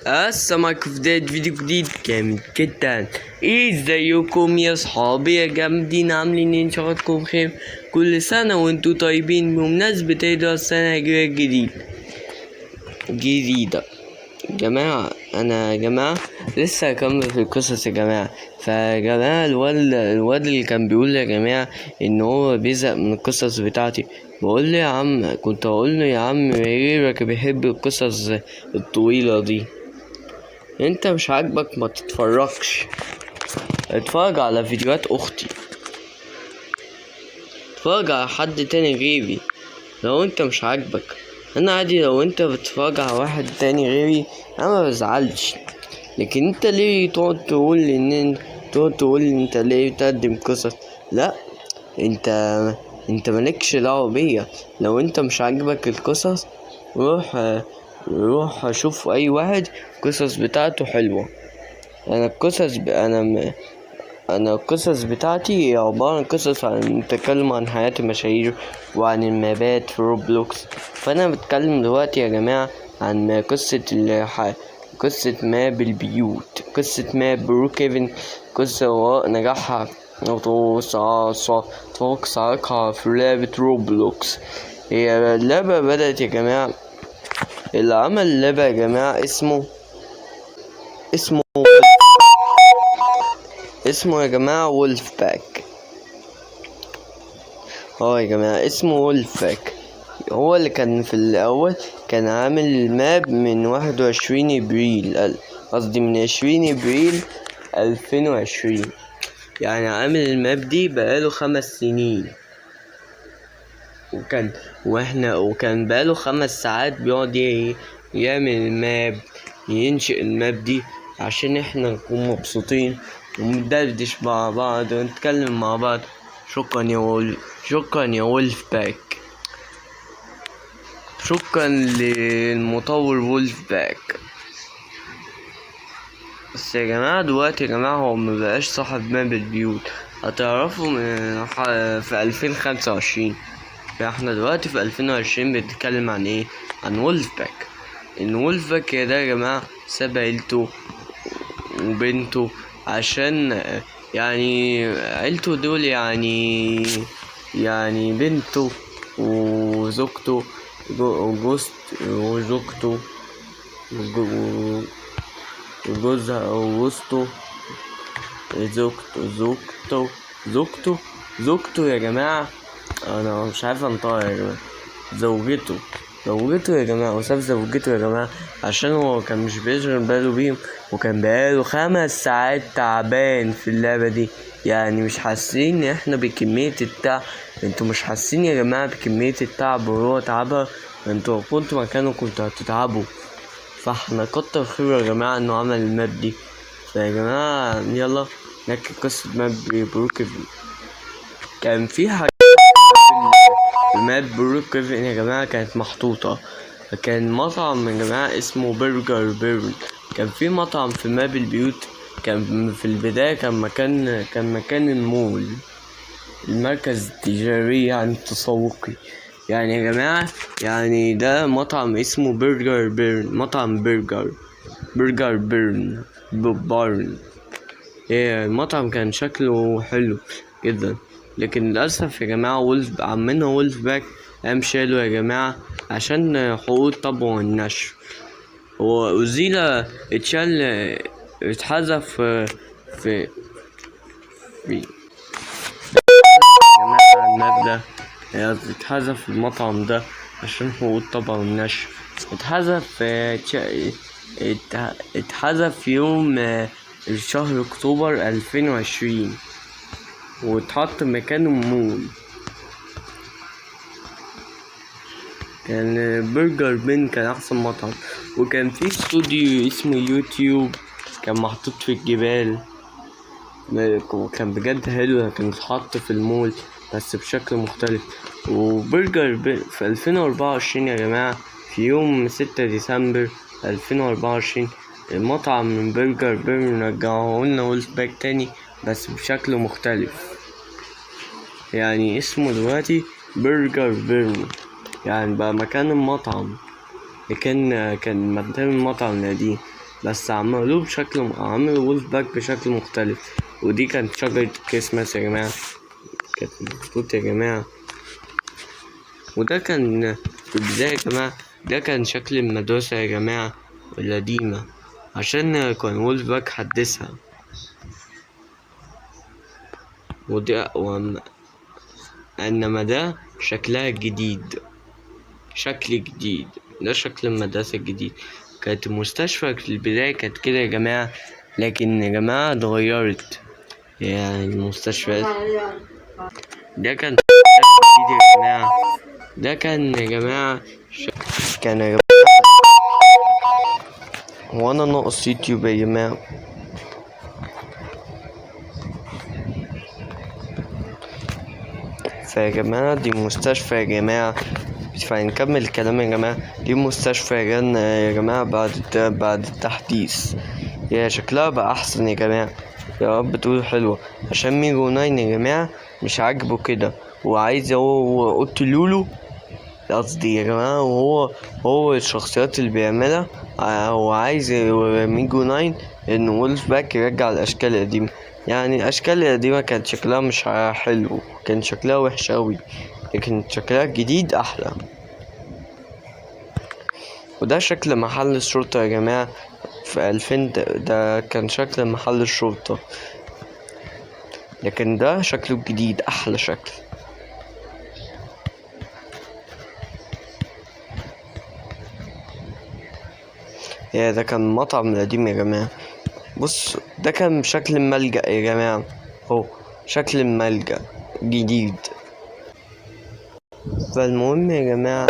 السلام عليكم في بداية فيديو جديد جامد جدا. ازيكم يا صحابي يا جامدين؟ عاملين ايه؟ ان شاء الله تكونوا بخير. كل سنة وانتوا طيبين. بمناسبة عيد السنة الجديدة جديدة جماعة، انا يا جماعة لسه هكمل في القصص يا جماعة. فيا جماعة الواد اللي كان بيقول يا جماعة ان هو بيزهق من القصص بتاعتي، بقول له يا عم، كنت اقول له يا عم غيرك بيحب القصص الطويلة دي، انت مش عاجبك ما تتفرجش، اتفرج على فيديوهات اختي، اتفرج على حد تاني غيري لو انت مش عاجبك. انا عادي لو انت بتتفرج على واحد تاني غيري انا ما بزعلش، لكن انت ليه تقعد تقول ان انت تقعد تقول انت ليه بتقدم قصص؟ لا، انت مالكش دعوة بيا. لو انت مش عاجبك القصص روح اشوف اي واحد القصص بتاعته حلوة. انا القصص ب-، انا م-، انا القصص بتاعتي عبارة عن قصص عن تتكلم عن حياة المشاهير وعن المابات في روبلوكس. فانا بتكلم دلوقتي يا جماعة عن قصة map البيوت، قصة map بروكيفن، قصة وراء نجاحها وتفوق سائقها في لعبة روبلوكس. هي اللعبة بدأت يا جماعة، اللي عمل اللعبة يا جماعة اسمه يا جماعة وولف باك. يا جماعة اسمه وولف باك. هو اللي كان في الأول كان عامل ال map من 21 إبريل، قصدي من 20 إبريل 2020، يعني عامل ال map دي بقاله 5 سنين، وكان بقاله 5 ساعات بيقعد يعمل ال map، ينشئ ال map دي عشان احنا نكون مبسوطين وندردش مع بعض ونتكلم مع بعض. شكرا يا وولف باك، شكرا للمطور وولف باك. بس يا جماعة دلوقتي يا جماعة هو مبقاش صاحب map البيوت، هتعرفوا في 2025. فاحنا دلوقتي في 2020 بنتكلم عن ايه؟ عن وولف باك. ان وولف باك ده يا جماعة ساب عيلته وبنته عشان عيلته دول يعني بنته وزوجته وزوجته وجوزها وجوزته زوجته زوجته زوجته زوجته يا جماعة، أنا مش عارف أنطقها يا جماعة، زوجته، زوجته يا جماعة، وساب زوجته يا جماعة عشان هو كان مش بيشغل باله بيهم، وكان بقاله 5 ساعات تعبان في اللعبة دي. مش حاسين إن إحنا بكمية التعب، انتوا مش حاسين يا جماعة بكمية التعب وهو تعبها؟ انتوا لو كنتوا مكانه كنتوا هتتعبوا. فاحنا كتر خيره يا جماعة انه عمل ال map دي. فيا جماعة يلا نحكي قصة map بروكيفن. كان في حاجة في map بروكيفن يا جماعة كانت محطوطة، كان مطعم يا جماعة اسمه برجر بيرن. كان في مطعم في map البيوت، كان في البداية كان مكان المول، المركز التجاري التسوقي. يا جماعة ده مطعم اسمه برجر بيرن، مطعم برجر بيرن، بارن. المطعم كان شكله حلو جدا، لكن للأسف يا جماعة عمنا وولف باك قام شاله يا جماعة عشان حقوق الطبع والنشر. هو أزيل، اتشال، اتحذف في جماعة الماب ده، اتحذف المطعم ده عشان حقوق الطبع والنشر. اتحذف في يوم شهر أكتوبر 2020، واتحط مكانه مول. كان برجر بين كان أحسن مطعم، وكان في استوديو اسمه يوتيوب كان محطوط في الجبال، وكان بجد حلو، كان اتحط في المول بس بشكل مختلف. وبرجر بين في 2024 يا جماعة في يوم 6 ديسمبر 2024 المطعم من برجر بيرن رجعوه لنا وولف باك تاني بس بشكل مختلف. اسمه دلوقتي برجر بيرن، يعني بقى مكان المطعم اللي كان مكان المطعم القديم. بس عملوه بشكل، عملوا وولف باك بشكل مختلف. ودي كانت شجرة كريسماس يا جماعة، كانت محطوط يا جماعة. وده كان في البداية يا جماعة، ده كان شكل المدرسة يا جماعة القديمة، عشان كان وولف باك حدثها. وده إنما ده شكلها الجديد، شكل جديد، ده شكل المدرسة الجديد. كانت المستشفى في البداية كانت كده يا جماعة، لكن يا جماعة اتغيرت يعني المستشفيات. ده كان جديد يا جماعة، ده كان يا جماعة كان يا جماعة. وانا ناقص يوتيوب يا جماعة. فيا جماعة دي مستشفى يا جماعة، فهنكمل الكلام يا جماعة. دي مستشفى يا جماعة بعد التحديث، يا شكلها بقى أحسن يا جماعة، يا رب تقولوا حلوة، عشان ميجو 9 يا جماعة مش عاجبه كده، وعايز هو قلت لولو قصدي يا جماعة، وهو الشخصيات اللي بيعملها، هو عايز ميجو 9 إن وولف باك يرجع الأشكال القديمة. يعني الأشكال القديمة كانت شكلها مش حلو، كان شكلها وحش أوي، لكن شكلها الجديد أحلى. وده شكل محل الشرطة يا جماعة في 2000، ده كان شكل محل الشرطة، لكن ده شكله الجديد أحلى شكل. يا ده كان مطعم القديم يا جماعة. بص ده كان شكل الملجأ يا جماعة، هو شكل الملجأ جديد. فالمهم يا جماعة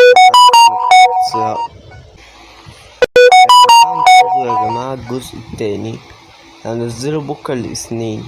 يا جماعة الجزء التاني هنزله بكرة الاثنين.